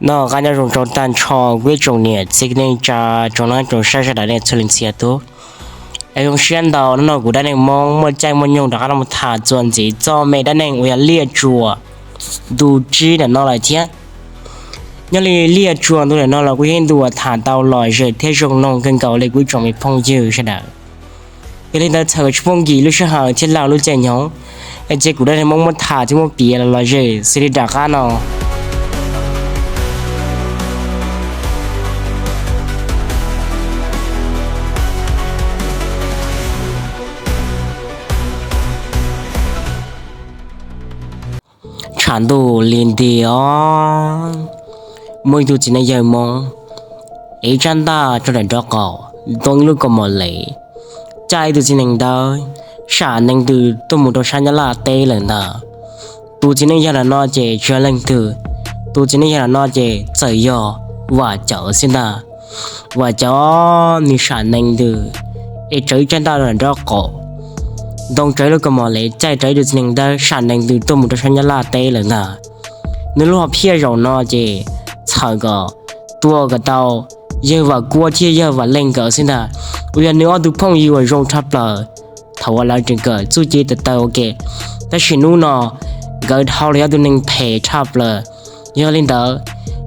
Noj qab nyob zoo rau tag nrho kuv ib tsoom niam txiv neej tsa, tsoom neej tsoom saib sawv daws nej txhua leej txhia tub. Es zoo siab ntau hnub no kuv dab neeg Hmoob muaj caij muaj nyoog rov qab los tham txuas ntxiv txog me dab neeg uas yog Liaj Tsuas ntu tsib ntawm no lawm thiab. Nyob li Liaj Tsuas ntu ntawm no los kuj yog ib ntu uas tham tau lom zem thiab zoo mloog kawg nkaus li kuv ib tsoom me phooj ywg sawv daws. Yog li ntawd txhawm tsis pub nkim lub sij hawm thiab laug lub caij nyoog, es cia kuv dab neeg Hmoob muab tham thiab muab piav los lom zem xws li nram qab no. Tshav ntuj li nti os, muaj ib tug txiv neej yawg Hmoob ev tsab ntaj rau nram nraub qaum, ntoo ib lub kaus mom lev, caij ib tug txiv neej ntawd sam nees ntws tuaj mus rau sab Nyab Laj teb lawm ntag. Tus txiv neej yawg ntawm no ces tsis yog leej twg, tus txiv neej yawg ntawm no ces txawm yog Vam Cawv xwb ntag. Vam Cawv nws sam nees ntws es tsawv ib tsab ntaj rau nram nraub qaum, ntoo tsawv ib lub kaus mom lev, caij rau ib tug txiv neej ntawd sam nees ntws tuaj mus rau sab Nyab Laj teb lawm ntag. Nws lub hom phiaj zaum no ces txhawm kom tua kom tau yawg Vam Kuab thiab yawg Vam Leej nkawd xwb ntag, uas yog nws ob tug phooj ywg uas zoo tshaj plaws thaum uas lawv tseem kawm txuj ci tawv tawv ua ke. Tab sis hnub no nkawd dhau los yog ob tug neeg phem tshaj plaws. Yog li ntawd,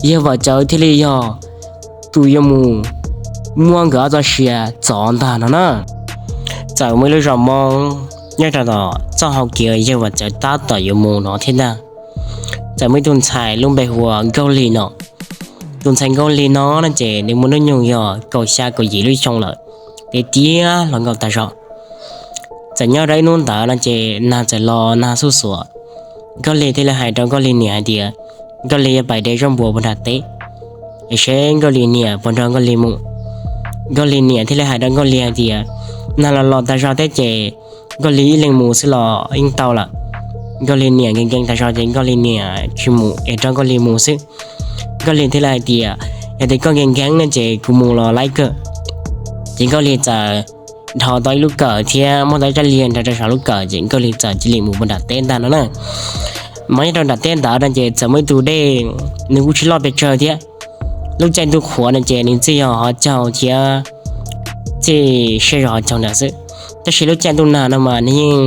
yawg Vam Cawv thiaj li yog tus yuav mus muab nkawd ob txoj sia txov ntag no na. Txawm muaj ib lub zos Hmoob nyob rau tom txoj hau kev uas yawg Vam Cawv tab tom yuav mus no thiab ntag. Txawm muaj ib tug ntxhais lub npe hu ua Nkauj Lig no. Tus ntxhais Nkauj Lig no no ces nws muaj hnub nyoog yog kaum xya kaum yim lub xyoo lawm, tiav tiav hluas nkauj tas zog. Txawm nyob rau ib hnub ntawd no ces nag txawm los nag xuj xuav. Nkauj Lig thiaj li hais rau Nkauj Lig niam hais tias Nkauj Lig yuav pais de zaub npua puag nram teb, es seb Nkauj Lig niam puas nrog Nkauj Lig mus. Nkauj Lig niam thiaj li hais rau Nkauj Lig hais tias nag los los tag zog thiab ces Nkauj Lig ib leeg mus xwb los yeej tau lawm. Nkauj Lig niam nkees nkees tas zog ces Nkauj Lig niam tsis mus es rau Nkauj Lig mus xwb. Nkauj Lig thiaj li hais tias yog tias koj nkees nkees no ces kuv mus los laib kawg. Ces Nkauj Lig txawm dhos tau ib lub kawm thiab muab tau ib rab liag nrog rau saum lub kawm ces Nkauj Lig txawm cia li mus puag nram teb ntag no na. Mas nyob rau nram teb ntawd no ces txawm muaj ib tug dej, nws kuj tsis loj pes tsawg thiab. Lub caij ntuj qhuav no ces nws txij yog hov caug thiab txij siab zog hov caug ntawd xwb, tab sis lub caij ntuj nag no mas nws yeej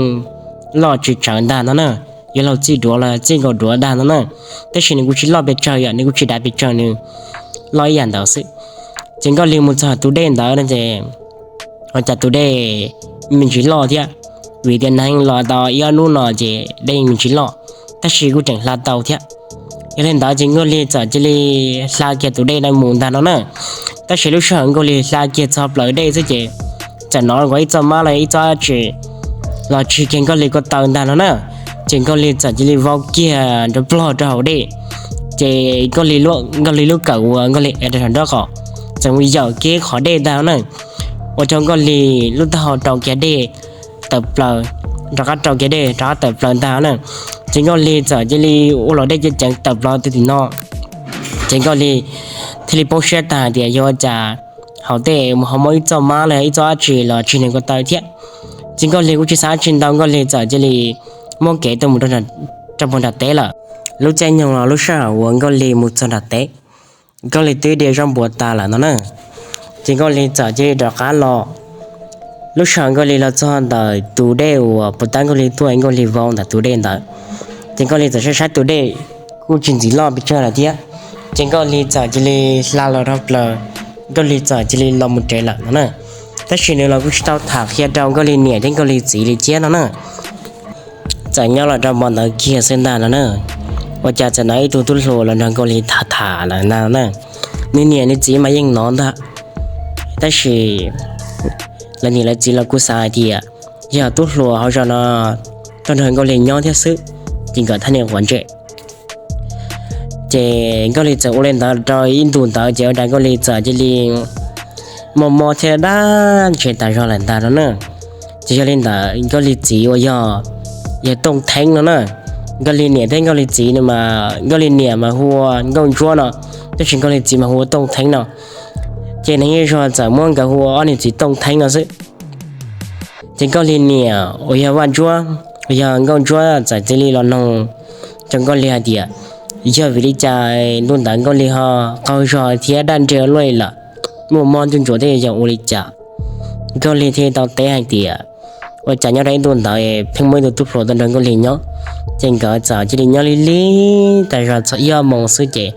loj tsis tsawg ntag no na. Yuav luag txij duav los txij nkaus duav ntag no na, tab sis nws kuj tsis loj pes tsawg, yog nws kuj tsis dav pes tsawg, nws loj ib yam ntawd xwb. Ces Nkauj Lig mus txog tus dej ntawd no ces ua cas tus dej me ntsis loj thiab, vim tias nag los tau ib ob hnub no ces dej me ntsis loj, tab sis kuj tseem hla tau thiab. Yog li ntawd ces Nkauj Lig txawm cia li hla kiag tus dej ntawd mus ntag no na. Tab sis lub sij hawm Nkauj Lig hla kiag txog plaws dej xwb ces txawm hnov nkaus ib txoj mab los ib txoj dab tsi los tsig kiag Nkauj Lig ko taw ntag no na. Ces Nkauj Lig txawm cia li vau kiag nrov plog rau hauv dej, ces Nkauj Lig lub kawm uas Nkauj Lig ev rau saum nraub qaum txawm mus yawm kiag qhov dej ntag no na, ua rau Nkauj Lig lub taub hau rau kiag dej tawm plaws, rov qab rau kiag dej rov qab tawm plaws ntag na. Ces Nkauj Lig txawm cia li ua luam dej ceev ceev tawm plaws rau tim no. Ces Nkauj Lig thiaj li poob siab tag hais tias yog ua cas hauv dej ho muaj ib txoj mab los ib txoj dab tsi los tsig nws ko taw thiab. Ces Nkauj Lig kuj tsis xav dab tsi ntau, Nkauj Lig txawm cia li muab kev tuaj mus rau puag nram teb lawm. Lub caij nyoog los lub sij hawm uas Nkauj Lig mus txog nram teb, Nkauj Lig twb de zaub npua tas lawm no na. Ces Nkauj Lig txawm cia li rov qab los. Lub sij hawm Nkauj Lig los txog ntawm tus dej uas puag ta Nkauj Lig tuaj, Nkauj Lig vau ntawm tus dej ntawd, ces Nkauj Lig txawm saib saib tus dej kuj tsis ntxim loj pes tsawg lawm thiab. Ces Nkauj Lig txawm cia li hla los dhau plaws, Nkauj Lig txawm cia li los mus tsev lawm no na. Tab sis nws los kuj tsis tau tham qhia rau Nkauj Lig niam thiab Nkauj Lig txiv li thiab no na. Txawm nyob los rau hmo ntawd kiag xwb ntag no na, ua cas txawm hnov ib tug tub hluas los nrog Nkauj Lig tham tham lawm ntag no na. Nws niam nws txiv mas yeej hnov ntag, tab sis lawv niam lawv txiv los kuj xav hais tias yog tub hluas hauv zos no tuaj nrog Nkauj Lig nyob thiab xwb, ces nkawd thaj niam quav ntsej. Ces Nkauj Lig txawm ua li ntawd rau ib ntus ntawd ces ua rau Nkauj Lig txawm cia li mob mob thiab dab ntseg tas zog lawm ntag no na. Ces yog li ntawd Nkauj Lig txiv uas yog yawg Tooj Theeb no na, Nkauj Lig niam thiab Nkauj Lig txiv no mas Nkauj Lig niam mas hu ua Nkauj Ntsuab no, tab sis Nkauj Lig txiv mas hu ua Tooj Theeb no. Ces neeg zej zog txawm muab nkawd hu ua ob niam txiv Tooj Theeb no xwb. Ces Nkauj Lig niam uas yog Vaj Ntsuab, uas yog Nkauj Ntsuab txawm cia li los noog rau Nkauj Lig hais tias, Yog vim li cas ntu ntawd Nkauj Lig ho qaug zog thiab daj ntseg luaj li lawm? Muaj mob ntuj ntsuav thiab yog ua li cas? Nkauj Lig thiaj tau teb hais tias, ua cas nyob rau ib ntu ntawd pheej muaj ib tug tub hluas tuaj nrog Nkauj Lig nyob, ces nkawd txawm cia li nyob lig lig tas zog txog ib ob moos xwb ces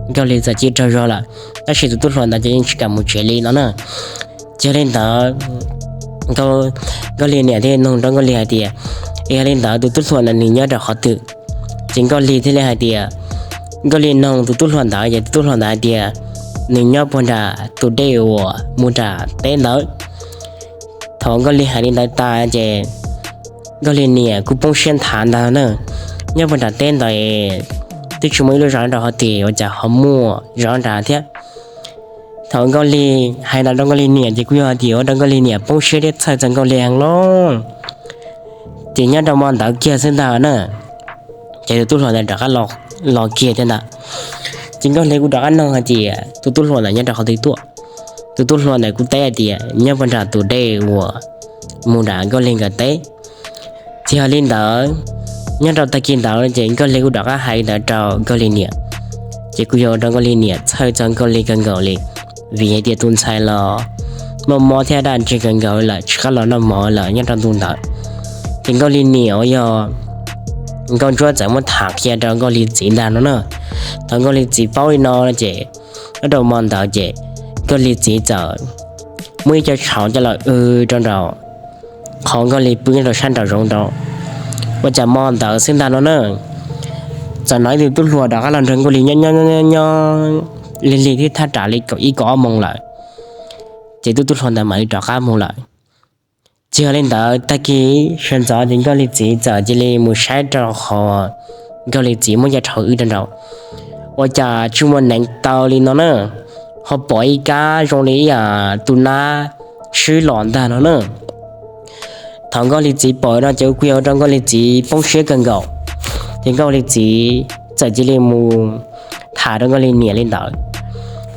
Nkauj Lig txawm cia li raug zog lawm, tab sis tus tub hluas ntawd ces yeej tsis kam mus tsev li no na. Ces yog li ntawd, Nkauj Lig niam thiaj nug rau Nkauj Lig hais tias, yog li ntawd tus tub hluas ntawd nws nyob rau qhov twg? Ces Nkauj Lig thiaj li hais tias, Nkauj Lig nug tus tub hluas ntawd ces tus tub hluas ntawd hais tias nws nyob puag nram tus dej uas mus nram teb ntawd. Thaum Nkauj Lig hais li ntawd tas ces Nkauj Lig niam kuj poob siab nthav ntag na. Nyob puag nram teb ntawd twb tsis muaj ib lub zos rau qhov twg ua cas ho muaj zos nrad thiab. Thaum Nkauj Lig hais ntawd rau Nkauj Lig niam ces kuj yog hais tias ua rau Nkauj Lig niam poob siab thiab txhawj txog Nkauj Lig heev lawm. Ces nyob rau mo ntawd kiag xwb ntag na, ces tus tub hluas ntawd rov qab los kiag thiab ntag. Ces Nkauj Lig kuj rov qab nug hais tias tus tub hluas ntawd nyob rau qhov twg tuaj. Tus tub hluas ntawd kuj teb hais tias nyob puag nram tus dej uas mus nram Nkauj Lig nkawd teb. Ces yog li ntawd, nyob rau tag kis ntawd ces Nkauj Lig kuj rov qab hais li ntawd rau Nkauj Lig niam, ces kuj yog rau Nkauj Lig niam txhawj txog Nkauj Lig kawg nkaus li, vim hais tias tus ntxhais los muaj mob thiab daj ntseg kawg nkaus lawm tsis qab los noj mov lawm nyob rau ntu ntawd. Ces Nkauj Lig niam uas yog Nkauj Ntsuab txawm muab tham qhia rau Nkauj Lig txiv ntag no na. Thaum Nkauj Lig txiv paub li no ces nyob rau mo ntawd ces Nkauj Lig txiv txawm muab ib co tshauv coj los w rau nraum qhov Nkauj Lig pw nyob rau sab nraum zoov rau. Ua cas mo ntawd xwb ntag no na, txawm hnov ib tug tub hluas rov qab los nrog Nkauj Lig nyob nyob nyob nyob lig lig thiab thaj tsam li kaum ib kaum ob moos lawm, ces tus tub hluas ntawd mam li rov qab mus lawm. Ces yog li ntawd tag kis sawv ntxov ces Nkauj Lig txiv txawm cia li mus saib rau qhov Nkauj Lig txiv muab co tshauv w rau nraum, ua cas tsis muaj neev taw li no na, ho pom ib kab zoo li ib yam tus nab swb los ntag no na. Thaum Nkauj Lig txiv pom no ces kuj yog ua rau Nkauj Lig txiv poob siab kawg nkaus. Ces Nkauj Lig txiv txawm cia li mus tham rau Nkauj Lig niam li ntawd.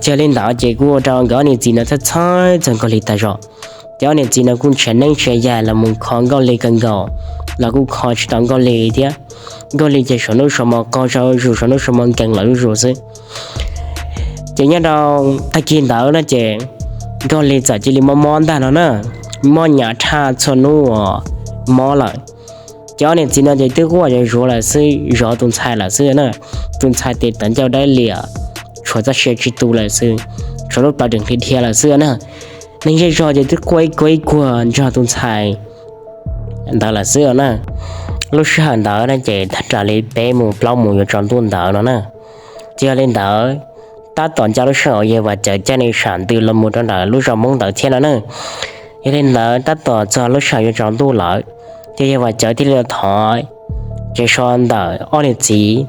Ces yog li ntawd ces kuj ua rau nkawd ob niam txiv no txhawj txhawj txog Nkauj Lig tag zog. Ces ob niam txiv no kuj ntshiav neeb ntshiav yaig los mus kho Nkauj Lig kawg nkaus, los kuj kho tsis tau Nkauj Lig thiab. Nkauj Lig ces saum ntuj saum mo qaug zog zuj zus, saum ntuj saum mo nkees lawm zuj zus xwb. Ces nyob rau tag kis ntawd no ces Nkauj Lig txawm cia li mob mob ntag no na, mob hnyav tshaj txhua hnub uas mob lawm. Ces ob niam txiv no ces twb quaj zov zuav lawm xwb, zov tus ntxhais lawm xwb na. Tus ntxhais tes tawv ncauj dawb liam, tshuav txoj sia tsis tu lawm xwb, tshuav lub plawv dees qhi dhia lawm xwb na. Neeg zej zog ces twb quaj ib kuag ib kuag nrog tus ntxhais ntawd lawm xwb na. Lub sij hawm ntawd na ces thaj tsam li peb mus plaub mus yuav tsaus ntuj ntawd no na. Ces yog li ntawd, tab tom nco lub sij hawm uas yawg Vam Cawv caij neeg sam ntws los mus rau ntawm lub zos Hmoob ntawd thiab no na. Yog li ntawd tab tom txog lub sij hawm yuav tsaus ntuj lawm, ces yawg Vam Cawv thiaj li los thov tsev so ntawm ob niam txiv,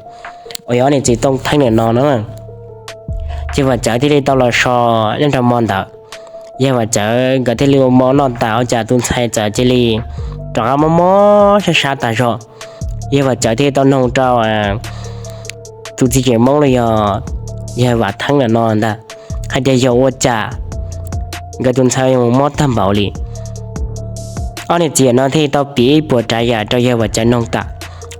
uas yog ob niam txiv Tooj Theeb ntawm no na. Ces Vam Cawv thiaj li tau los so nyob rau mo ntawd. Yawg Vam Cawv nkawd thiaj li ua mo noj tas ua cas tus ntxhais txawm cia li rov qab mob mob sab sab tas zog. Yawg Vam Cawv thiaj li tau noog rau tus txiv tsev Hmoob los yog yawg Vam Theeb ntawm no ntag, hais tias yog ua cas nkawd tus ntxhais yuav mob tag npaum li. Ob niam txiv no thiaj li tau piav ib puas tsav yam rau yawg Vam Cawv noog tas.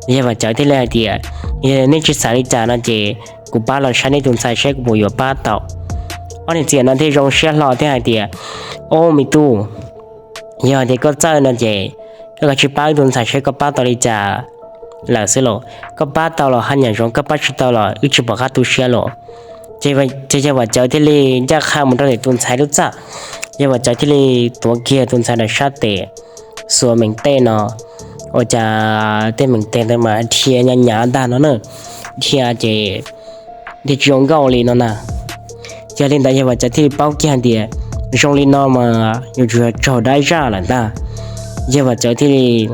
Yawg Vam Cawv thiaj li hais tias, yog nej tsis xav li cas no ces kuv pab los saib nej tus ntxhais saib kuv puas yuav pab tau. Ob niam txiv no thiaj zoo siab hlo thiab hais tias, ob me tub, yog tias koj txawj no ces koj kav tsij pab wb tus ntxhais saib koj pab tau li cas lawm xwb los. Koj pab tau los haj yam zoo, koj pab tsis tau los wb tsis pom qab tu siab los. Ces yawg Vam Cawv thiaj li ncaj qha mus rau ntawm tus ntxhais lub txaj. Yawg Vam Cawv thiaj li tuav kiag tus ntxhais ntawm sab tes, xuas mees tej no, ua cas tej mees tej ntawd mas dhia hnyav hnyav ntag no na, dhia ces dhia tsis zoo nkauj li no na. Yog li ntawd yawg Vam Cawv thiaj li paub kiag tias zoo li no mas yuav tsum yog raug dab zaj lawm ntag. Yawg Vam Cawv thiaj li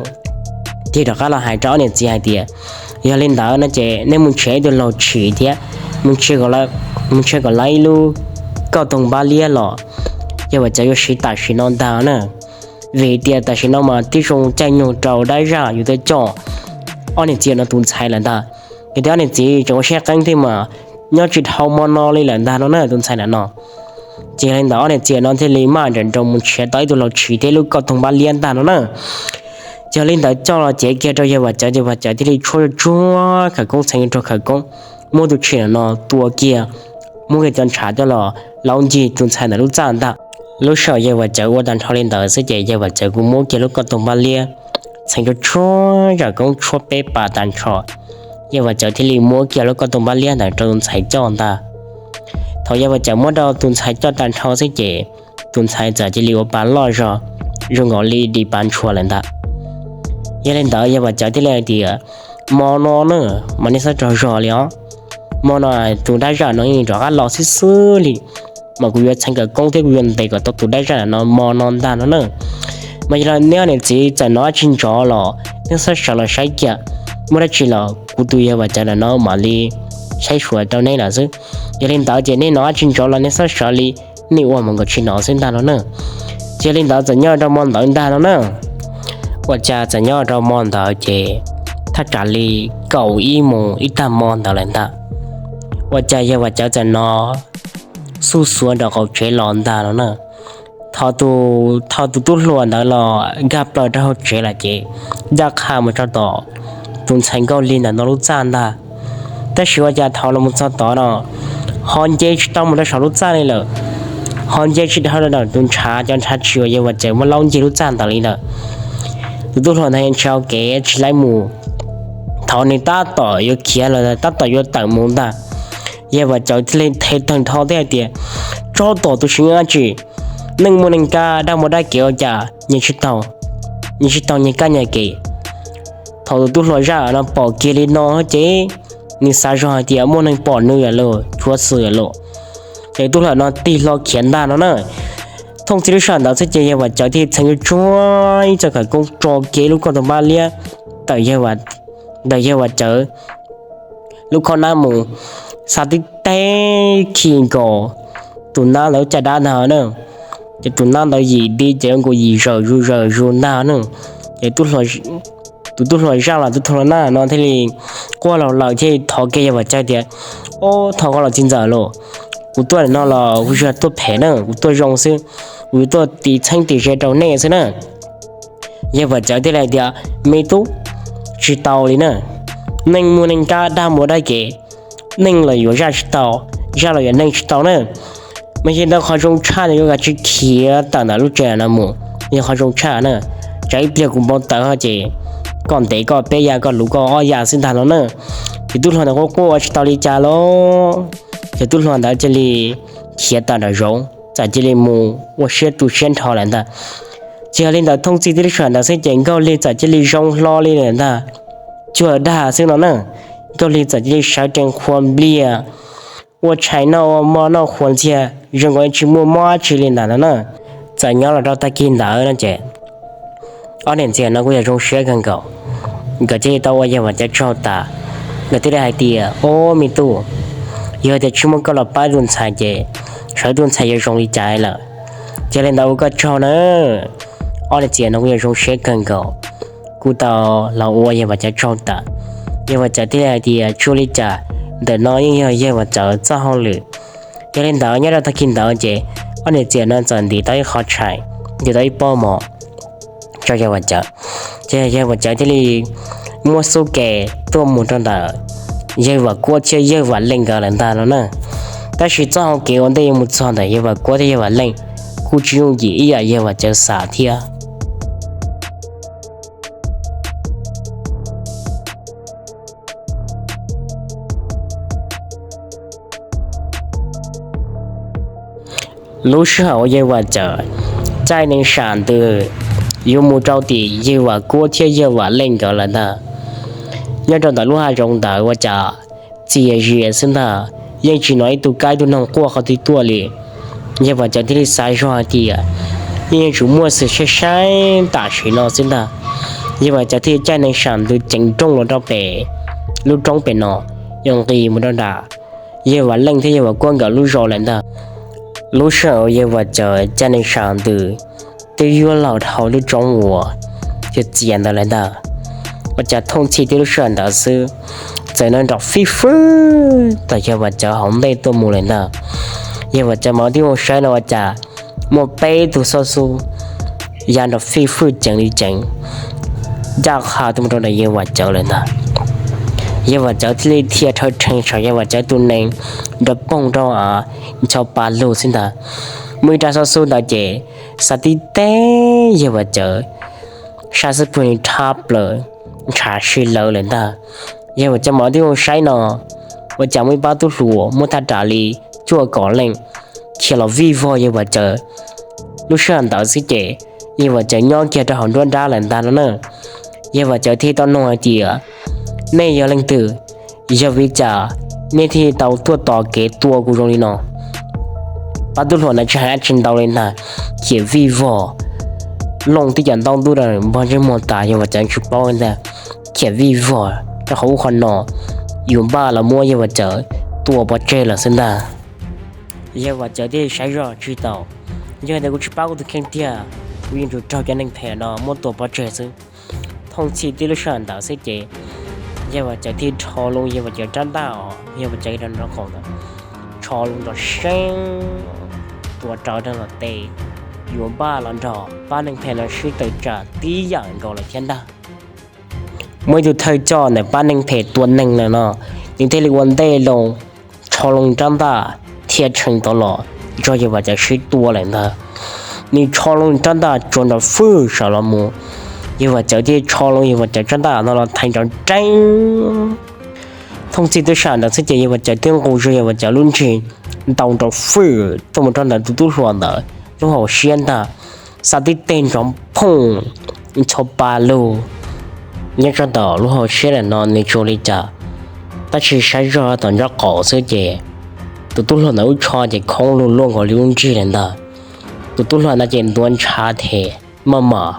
tig rov qab los hais rau ob niam txiv hais tias, yog li ntawd no ces nej mus nrhiav ib tug laug tshis thiab mus nrhiav kom lawv ib lub kauj toog npab liab los, yawg Vam Cawv yuav siv tam sim no ntag na. Vim tias tam sim no mas twb zoo caij nyoog rau dab zaj yuav tuaj coj ob niam txiv no tus ntxhais lawm ntag. Yog tias ob niam txiv tseem ua siab qeeb thiab mas nyob tsis dhau mo no li lawm ntag no na tus ntxhais ntawm no. Ces yog li ntawd ob niam txiv no thiaj li maj nrawm nroos mus nrhiav tau ib tug laug tshis thiab lub kauj toog npab liab ntag no na. Ces yog li ntawd coj los cev kiag rau yawg Vam Cawv, yawg Vam Cawv thiaj li tshuab tsuag khawv koob txheev rau khawv koob, muab tus tshis no tua kiag, muab kiag cov ntshav coj los laub ncig tus ntxhais ntawm lub txaj ntag. Lub sij hawm yawg Vam Cawv ua tag nrho li ntawd xwb ces yawg Vam Cawv kuj muab kiag lub kauj toog npab liab txheev tshuab tshuab zam koob tshuab peb pas tag nrho. Yawg Vam Cawv thiaj li muab kiag lub kauj toog npab liab ntawd rau tus ntxhais coj ntag. Thaum yawg Vam Cawv muab rau tus ntxhais coj tag nrho xwb ces tus ntxhais txawm cia li ua pa loj zog, zoo nkaus li dim pa ntshua lawm ntag. Yog li ntawd yawg Vam Cawv thiaj li hais tias, mo no na, mas nej txhob tsaug zog li os. Mo no tus dab zaj no yeej rov qab los xwb xwb li, mas kuv yuav txheev kawm koob thiab kuv yuav ntes kom tau tus dab zaj no mo no ntag no na. Mas yog li neb niam txiv txawm hnov dab tsi ntsoov los nej txhob sawv los saib kiag, muaj dab tsi los kuv tus yawg Vam Cawv ntawm no mam li saib xyuas rau neb lawm xwb. Yog li ntawd ces nej hnov dab tsi ntsoov los nej txhob sawv li, nej ua mus nkaus tsis hnov xwb ntag no na. Ces yog li ntawd txawm nyob rau mo ntawd ntag no na. Ua cas txawm nyob rau mo ntawd ces thaj tsam li kaum ib moos ib tag mo ntawd lawm ntag. Ua cas yawg Vam Cawv txawm hnov xuj xuav nram qaum tsev los ntag no na. Thaum tus tub hluas ntawd los nkag plaws rau hauv tsev lawm ces ncaj qha mus rau tom tus ntxhais Nkauj Lig ntawm no lub txaj ntag. Tab sis ua cas thaum los mus txog tod no ho nce tsis tau mus rau saum lub txaj li lawm, ho nce tsis dhau rau ntawm tus ntshav, cov ntshav tshis uas yawg Vam Cawv muab laub ncig lub txaj ntawd li lawm. Tus tub hluas ntawd yeej tsis hau kev tsis laib mus. Thaum nws tab tom yuav khiav los tab tom yuav tawm mus ntag, yawg Vam Cawv thiaj li them tag nrho thiab hais tias, tso tom tus sim dab tsi, neej muaj neej kab, dab muaj dab kev, ua cas nyias tsis tau, nyias tsis tau nyias kab nyias kev. Thaum tus tub hluas zaj no pom kiag li no ces nws xav zog hais tias muaj neeg pom nws lawm lauj, tshuav xwm lawm lauj. Ces tub hluas no tig hlo khiav ntag no na. Thooj txij lub sij hawm ntawd xwb ces yawg Vam Cawv thiaj txheev tsuag tsuag ib txoj khawv koob tso kiag lub kauj toog npab liab ntawm yawg Vam Cawv lub khob nab mus, xa tib teg khi nkaus tus nab ntawd lub caj dab ntag na. Ces tus nab ntawd yim di ces nkaus yim zawm zus zawm zus ntag na. Ces tus tub hluas zaj los tus tub hluas nab no thiaj li quaj laug lawm thiaj li thov kiag yawg Vam Cawv tias, ob, thov koj los txiv ntxawm lauj, kuv tuaj no los kuv tsis yog tuaj phem na, kuv tuaj zoo xwb, kuv yuav tuaj tiv txheeb tiv ze rau nej xwb na. Yawg Vam Cawv thiaj li hais tias, me tub, tsis tau li na, neej muaj neej kab, dab muaj dab kev, neej los yuav zaj tsis tau, zaj los yuav neej tsis tau na. Mas yog ntawd qhov zoo tshaj no yuav kav tsij khiav tawm ntawm lub tsev no mus, yog qhov zoo tshaj na. Tsam ib pliag kuv npau taws ho ces koj ntev koj peb yam, koj luv koj ob yam xwb ntag no na. Ces tub hluas ntawd quaj quaj ua tsis tau li cas los, ces tub hluas ntawd cia li khiav tawm nram zoov txawm cia li mus ua siab tu siab nrho lawm ntag. Ces yog li ntawd thooj txij tib lub sij hawm ntawd xwb ces Nkauj Lig txawm cia li zoo hlo li lawm ntag. Cuag dag xwb no na, Nkauj Lig txawm cia li sawv rees qhuas nplias, ua tshais noj ua mov noj qhuas ntxiag zoo nkaus tsis muaj mob dab tsi li ntawd no na. Txawm nyob los rau tag kis ntawd no ces ob niam txiv no kuj yog zoo siab kawg nkaus. Nkawd thiaj li tau ua yawg Vam Cawv tsaug tas, nkawd thiaj li hais tias, ob, me tub, yog tias tsis muaj koj los pab tus ntxhais ces xyov tus ntxhais yuav zoo li cas lawm. Ces li ntawd ua koj tsaug na. Ob niam txiv no kuj yog zoo siab kawg nkaus, kuj tau los ua yawg Vam Cawv tsaug tas. Yawg Vam Cawv thiaj li hais tias, tsis ua li cas, ntawm no yeej yog yawg Vam Cawv txoj hauj lwm. Yog li ntawd nyob rau tag kis ntawd ces ob niam txiv no txawm ntim tau ib qho tshais, ntim tau ib pob mov rau yawg Vam Cawv. Ces yawg Vam Cawv thiaj li muab xub ke tuaj mus rau ntawm yawg Vam Kuab thiab yawg Vam Leej nkawd lawm ntag no na. Tab sis txoj hau kev ua ntej yuav mus txog ntawm yawg Vam Kuab thiab yawg Vam Leej kuj tsis yooj yim ib yam yawg Vam Cawv xav thiab. Lub sij hawm uas yawg Vam Cawv caij nees sam ntws yuav mus rau tim yawg Vam Kuab thiab yawg Vam Leej nkawd lawm ntag, nyob rau ntawm lub hav zoov ntawd ua cas txias zias xwb ntag, yeej tsis hnov ib tug kab ib tug noog quaj qhov twg tuaj li. Yawg Vam Cawv thiaj li xav zog hais tias yeej yuav tsum muaj xwm saib saib tam sim no xwb ntag. Yawg Vam Cawv thiaj caij nees sam ntws ceev nrooj los rau pem lub roob pem no, yuav nqis mus rau nram yawg Vam Leej thiab yawg Vam Kuab nkawd lub zos lawm ntag. Lub sij hawm yawg Vam Cawv caij nees sam ntws twb yuav los dhau lub roob uas yog txias ntawd lawm ntag. Ua cas thooj txhij tib lub sij hawm ntawd xwb, txawm hnov nrov fij fwb tom yawg Vam Cawv hauv ntej tuaj mus lawm ntag. Yawg Vam Cawv mam li mus saib no ua cas muaj peb tug xub xub ya nrov fij fwj ceev li ceev, ncaj qha tuaj mus rau ntawm yawg Vam Cawv lawm ntag. Yawg Vam Cawv thiaj li dhia rhawv rhees saum Yawg Vam Cawv tus nees nrov poog rau av, ncho pa lug xwb ntag. Muaj ib rab xab xub ntawd ces xa tib teg Yawg Vam Cawv sab xub pwg li thab plaws, ntshav si lawv lawm ntag. Yawg Vam Cawv mam li ua saib no, ua cas muaj ib pab tub hluas muaj thaj ram li cuaj kaum leej khiav los vij vog Yawg Vam Cawv. Lub sij hawm ntawd xwb ces Yawg Vam Cawv nyob kiag rau hauv nruab nrab lawm ntag no na. Yawg Vam Cawv thiaj tau nug hais tias, nej yog leej twg? Yog vim li cas nej thiaj tau tuaj tos kev tua kuv zoo li no? Pab tub hluas ntawd tsis hais dab tsi ntau li ntag, khiav vij vog looj tib cov ntaub ntub rau npog ntsej muag tas Yawg Vam Cawv tsis paub li ntag, khiav vij vog rau qhov ub qhov no yuav npaj los muab Yawg Vam Cawv tua pov tseg lawm xwb ntag. Yawg Vam Cawv thiaj li saib zoj tsis tau, yog tias kuv tsis pab kuv tus kheej tiag, kuv yeej yuav raug cov neeg phem no muab tua pov tseg xwb. Thooj txhij tib lub sij hawm ntawd xwb ces Yawg Vam Cawv thiaj rho loo Yawg Vam Cawv rab ntaj os, Yawg Vam Cawv rau nraub qaum ntawd, rho loo nrov seeb, tua rawv rau tom tes, yuav npaj los nrog pab neeg phem no sib tawm tsam tib yam nkaus lawm thiab ntag. Muaj ib tug thawj coj ntawm pab neeg phem tua neeg lawm no, nws thiaj li ua ntej loo, rho loo rab ntaj, thia rhees tod los nrog Yawg Vam Cawv sib tua lawm ntag. Nws rho loo rab ntaj tsuav nrov fwj saum los mus, Yawg Vam Cawv thiaj rho loo Yawg Vam Cawv rab ntaj no los thaiv nrov nreeb. Thooj txhij tib sij hawm ntawd xwb ces Yawg Vam Cawv twb nqus zog Yawg Vam Cawv lub nrig ntaus nrov fwj tuaj mus rau ntawm tus tub hluas ntawd lub hauv siab ntag, xa tib teg nrov phooj, ncho pa lug nyob rau tom lub hauv siab ntawm no nws tsis ua li cas, tab sis saib zog tom nraub qaum xwb ces tus tub hluas ntawd lub tsho ces khoob lug luaj nkaus li lub nrig lawm ntag. Tus tub hluas ntawd ces ntuav ntshav them maj mam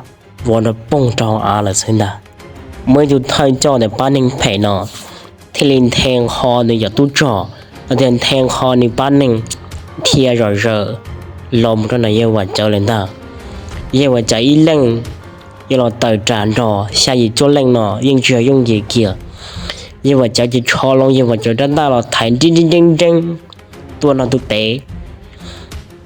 vov nrov poog rau hauv av lawm xwb ntag. Muaj ib tug thawj coj ntawm pab neeg phem no thiaj li nthe nqho nws cov tub rog, los tias nthe nqho nws pab neeg, thia zom zaws los mus rau ntawm Yawg Vam Cawv lawm ntag. Yawg Vam Cawv ib leeg yuav los tawm tsam nrog xya yim cuaj leej no yeej tsis yog yooj yim kiag. Yawg Vam Cawv ces rho loo Yawg Vam Cawv rab ntaj los thaiv nreeb nreeb nreeb nreeb tuaj nrog tus pem,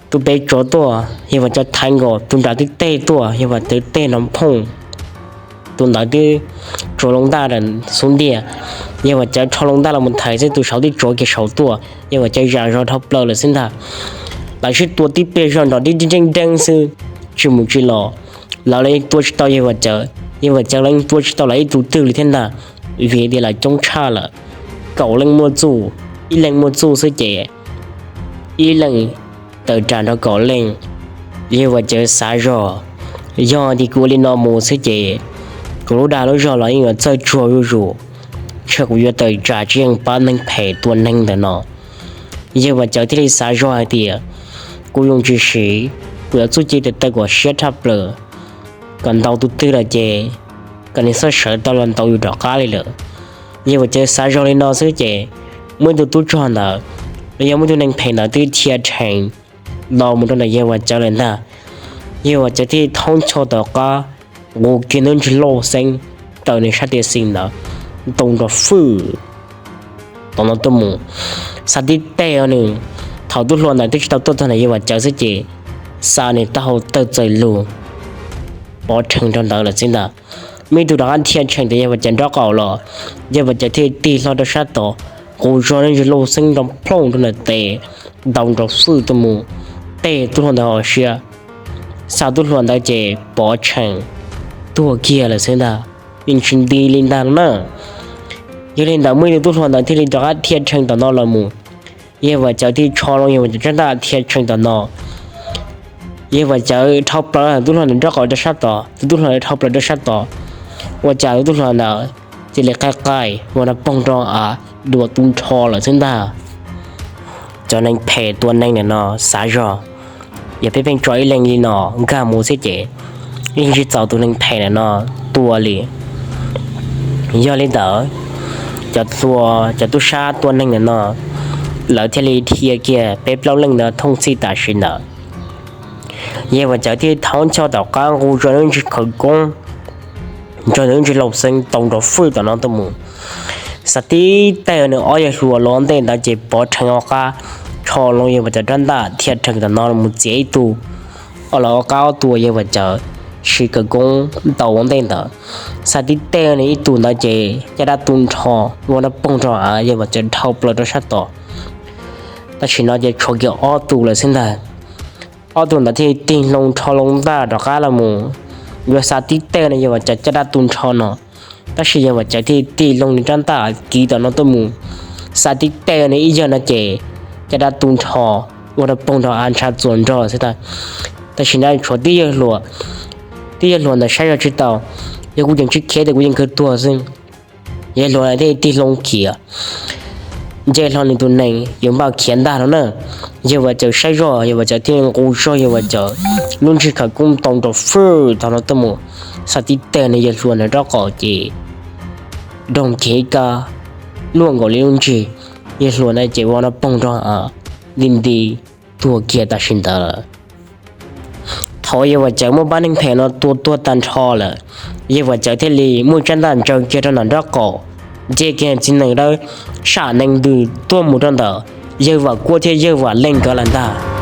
tus pem tsuav tuaj, Yawg Vam Cawv thaiv nkaus tus nram twb teg tuaj, Yawg Vam Cawv teg nrov phooj, tus ntawd twb tsuav loo ntaj xub ntiag. Yawg Vam Cawv rho loo ntaj los mus thaiv xwb tus saud twb tsuav kiag saud tuaj, Yawg Vam Cawv zam zog dhau plaws lawm xwb ntag. Lawv sib tua tib pliag zog nrov nreeb nreeb nreeb xwb, tsis mus tsis los. Lawv los yeej tua tsis tau Yawg Vam Cawv, Yawg Vam Cawv los yeej tua tsis tau lawv ib tug twg li thiab ntag, vim tias lawv coob tshaj lawm. Kaum leej muaj txuj, ib leeg muaj txuj xwb ces ib leeg tawm tsam nrog kaum leej. Yawg Vam Cawv xav zog, yog tias kuv ua li no mus xwb ces kuv lub dag lub zog los yeej yuav txawj tsuag zuj zus, ntshe kuv yuav tawm tsam tsis yeej pab neeg phem tua neeg ntawm no. Yawg Vam Cawv thiaj li xav zog hais tias, kuv yuav tsis siv kuv cov txuj ci tes taw kom siab tshaj plaws, kom ntaus tus twg lawm ces kom nws txhob sawv tau los ntaus yus rov qab li lawm. Yawg Vam Cawv xav zog li no xwb ces muaj ib tug tub rog ntawd los yog muaj ib tug neeg phem ntawd twb thia rhees los mus rau ntawm Yawg Vam Cawv lawm ntag. Yawg Vam Cawv thiaj thaub ncho tom qab nqus kiag ntawm ntsis lauj xeeb raws nws sab tes xis ntawd ntaus nrov fwj tom no tuaj mus, xa tib teg nws. Thaum tub hluas ntawd twb tsis tau tuaj txog ntawm Yawg Vam Cawv xwb ces xa nws taub hau tawg txaws lug pov rhees rau ntawd lawm xwb ntag. Muaj ib tug rov qab thia rhees ntawm Yawg Vam Cawv nraub qaum los, Yawg Vam Cawv thiaj tig hlo rau sab tod, nqus zog ntawm ntsis lauj xeeb nrov plooj rau ntawm tes, ntaus nrov fwj tuaj mus, teg tub hluas ntawd hauv siab, xa tub hluas ntawd ces pov rhees tuag kiag lawm xwb ntag, yeej tsis nti li ntag no na. Yog li ntawd muaj ib tug tub hluas ntawd thiaj li rov qab thia rhees tom no los mus, Yawg Vam Cawv thiaj tsho loo Yawg Vam Cawv rab ntaj thia rhees tom no. Yawg Vam Cawv dhau plaws tub hluas ntawd nraub qaum rau sab tod, tus tub hluas ntawd dhau plaws rau sab tod, ua cas tus tub hluas ntawd cia li qaij qaij ua nrov poog rau av dua tu nrho lawm xwb ntag. Cov neeg phem tua neeg ntawm no xav zog, yog peb pheej tso ib leeg li no nkag mus xwb ces yeej tsis txaus tus neeg phem ntawm no tua li. Yog li ntawd, cov, cov tub sab tua neeg ntawm no lawv thiaj li dhia kiag peb plaub leej ntawd thooj txhij tam sim ntawd. Yawg Vam Cawv thiaj thaub ncho tom qab nqus zog ntawm ntsis khawv koob, nrog ntawm ntsis lauj xeeb ntaus nrov fwj tom no tuaj mus, xa tib teg nws ob yawg hluas los ntej ntawd ces pov rhees ob qab, tsho loo Yawg Vam Cawv rab ntaj thia rhees tom no los mus txiav ib tug, ob los ob qab ob tua Yawg Vam Cawv siv khawv koob ntaus ua ntej ntawd. Xa tib teg nws ib tug ntawd ces caj dab tu nrho, ua nroj poog rau av, yawg Vam Cawv dhau plaws rau sab tod. Tam sim no ces tshuav kiag ob tug lawm xwb ntag. Ob tug ntawd thiaj tig loo rho loo ntaj rov qab los mus yuav xa tib teg no yawg Vam Cawv caj dab tu nrho no. Tab sis yawg Vam Cawv thiaj tig loo nws rab ntaj kiv tom no tuaj mus, xa tib teg nws ib yawg no ces caj dab tu nrho, ua rau poog rau av ntshav txuas nrog xwb ntag. Tam sim no tshuav tib yawg hluas, tib yawg hluas ntawd saib zog tsis tau, yog kuv yeej tsis khiav tias kuv yeej kawg tuag xwb. Yawg hluas thiaj tig loo khiav, nce hlo nws tus nees yuav npaj khiav ntag no na. Yawg Vam Cawv saib zog, yawg Vam Cawv thiaj nqus zog yawg Vam Cawv lub ntsig khawv koob ntoo rau fwj thaum no tuaj mus, xa tib teg nws yawg hluas ntawd rab qaum ces doog kiag ib kab, luaj nkaus li lub ntsig, yawg hluas ntawd ces ua nroj poog rau av, nti nti tuag kiag tam sim ntawd lawm. Thaum yawg Vam Cawv muab pab neeg phem no tua tuag tag nrho lawm, yawg Vam Cawv thiaj li muab tsab ntaj ntsaws kiag rau ntawm nraub qaum, nce kiag txiv nees dawb sam nees ntws tuaj mus rau ntawm yawg Vam Kuab thiab yawg Vam Leej nkawd lawm ntag.